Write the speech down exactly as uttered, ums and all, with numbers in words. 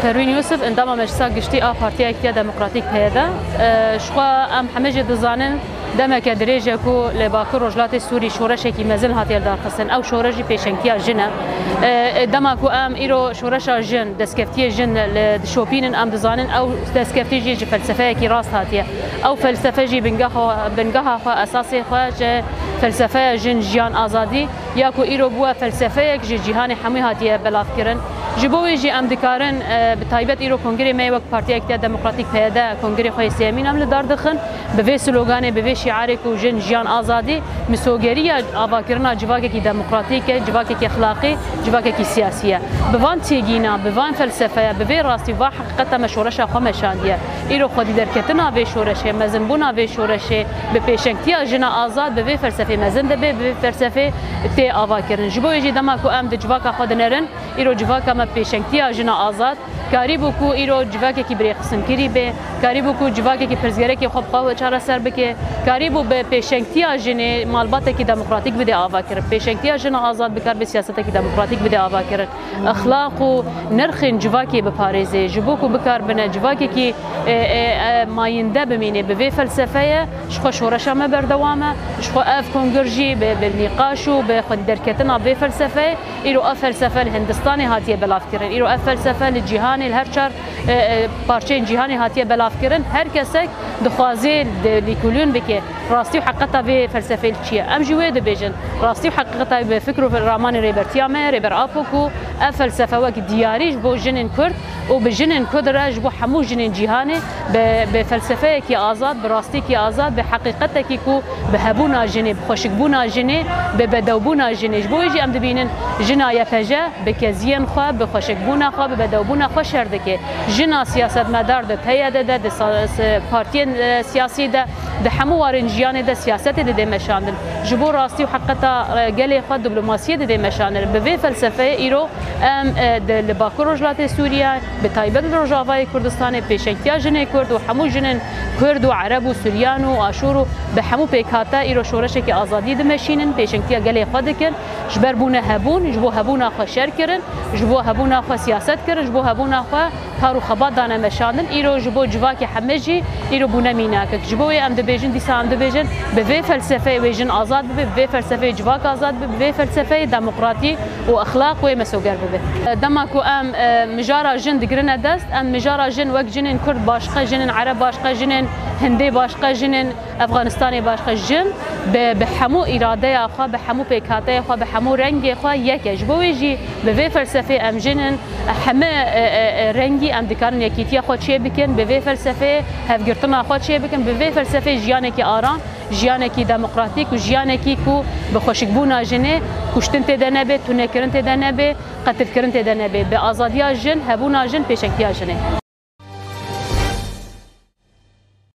Perwîn Yûsif, endama Meclisa Giştî a Partiya Yekîtiya Demokratîk, P Y D. Ji xwe em hemê jî dizanin, demeke dirêj e ku li Bakur Rojhilatê Sûrî şoreşekî mezin hatiye lidarxistin. Ew şoreş jî pêşengtiya jin e. Dema ku em îro şoreşa jin, destkeftiyê jin li dişopînin, em dizanin ew destkeftî jî ji felsefeyekî rast hatiye. Ew felsefe jî bingeha, bingeha xwe, esasê xwe ji felsefeya jin, jiyan, azadî ya ku îro bûye felsefeyek ji cîhanê hemû hatiye belavkirin. Ji bo wê jî em dikarin, e, bi taybet îro kongrê me yê wek Partiya Yekîtiya Demokratîk, P Y D, kongrê xwe yê sêyemîn em li dar dixin. Bi vê sloganê, bi vê şiarê ku jin, jiyan, azadî, misogeriya avakirina civakekî demokratîk e, civakekî exlaqî, civakekî siyasî ye. Bi van têgîna, bi van felsefeya, bi vê rastî, va heqîqeta me şoreşa xwe meşandiye. Îro xwedî derketina vê şoreşê, mezinbûna vê şoreşê, bi pêşengtiya jina azad, bi vê felsefê mezin dibe, bi vê felsefê tê avakirin. Ji bo wê jî dema ku em di civaka xwe dinerin, îro civaka me pêşengtiya jina azad, karîbû ku îro civakekî birêxistinkirî be, karîbû ku civakekî pirsgirêkê xwe bi xwe çareser bike, karîbû bi pêşengtiya jinê malbatekî demokratîk bide avakirin, pêşengtiya jina azad bikar bi siyasetekî demokratîk bide avakirin. Exlaq û nirxên civakê biparêze, ji bo ku bikar bine civakekî, e, e, e, mayînde bimîne bi vê felsefeyê, ji xwe şoreşa me berdewam e, ji xwe ev kongir jî bi, bi nîqaş û bi xwedî derketina vê felsefeyê, îro ev felsefe li Hindistanê hatiye belavkirin, îro ev felsefe li cîhanê, li her çar, e, e, parçeyên cîhanê hatiye belavkirin. Her kesek dixwaze di lîkolîn bike. Rastî û heqîqeta vê felsefeyê li çi ye? Em jî wê dibêjin. Rastî û heqîqeta wê bi fikr û ramanê Rêbertiya me, Rêber Apo, ku ev felsefe wek diyarî ji bo jinên Kurd û bi jinên Kurd re, ji bo hemû jinên cîhanê bi, bi felsefeyekî azad, bi rastiyekî azad, bi heqîqetekî ku bi hebûna jinê, bi xweşikbûna jinê, bi bedewbûna jinê. Ji bo wê jî em dibînin jina Y P J bi keziyên xwe, bi xweşikbûna xwe, bi bedewbûna xwe şer dike. Jina siyasetmedar di P Y D de, di sa-, se-, partiyên, e, siyasî de, di hemû warên jiyanê de siyasetê dide meşandin. Ji bo rastî û heqîqeta, e, gelê xwe, diplomasiyê dide meşandin. Bi vê felsefeyê îro em, e, di, li Bakur Rojhilatê Sûriye, bi taybet li Rojavayê Kurdistanê, pêşengtiya jinê Kurd û hemû jinên Kurd û Ereb û Suryan û Aşûr û bi hemû pêkhate îro şoreşekî azadî dimeşînin, pêşengtiya gelê xwe dikin. Ji ber bûne hebûn, ji bo hebûna xwe şer kirin, ji bo hebûna xwe siyaset kirin, ji bo hebûna xwe kar û xebat dane meşandin. Îro ji bo civakê heme jî îro bûne mînakek. Ji bo wê em dibêjin, dîsa em dibêjin, bi vê felsefeyê wê jin azad bibe, bi vê felsefeyê civak azad bibe, bi vê felsefeyê demokratî û exlaq wê mesoger bibe. Dema ku em, e, mijara jin digirine dest, em mijara jin wek jinên Kurd başqe, jinên Ereb başqe, jinên Hindê başqe, jinên Efxanistanê başqe, jin bi, bi hemû îradeya xwe, bi hemû pêkhateya xwe, bi hemû rengê xwe yek e. Ji bo wê jî bi vê felsefê em jin in, heme, e, e, e, rengî em dikarin yekîtiya xwe çê bikin, bi vê felsefê hevgirtina xwe çê bikin, bi vê felsefê jiyanekî aram, jiyanekî demokratîk û jiyanekî ku bi xweşikbûna jinê kuştin tê de nebe, tunekirin tê de nebe, qetilkirin tê de nebe. Bi azadiya jin, hebûna jin, pêşengtiya jinê.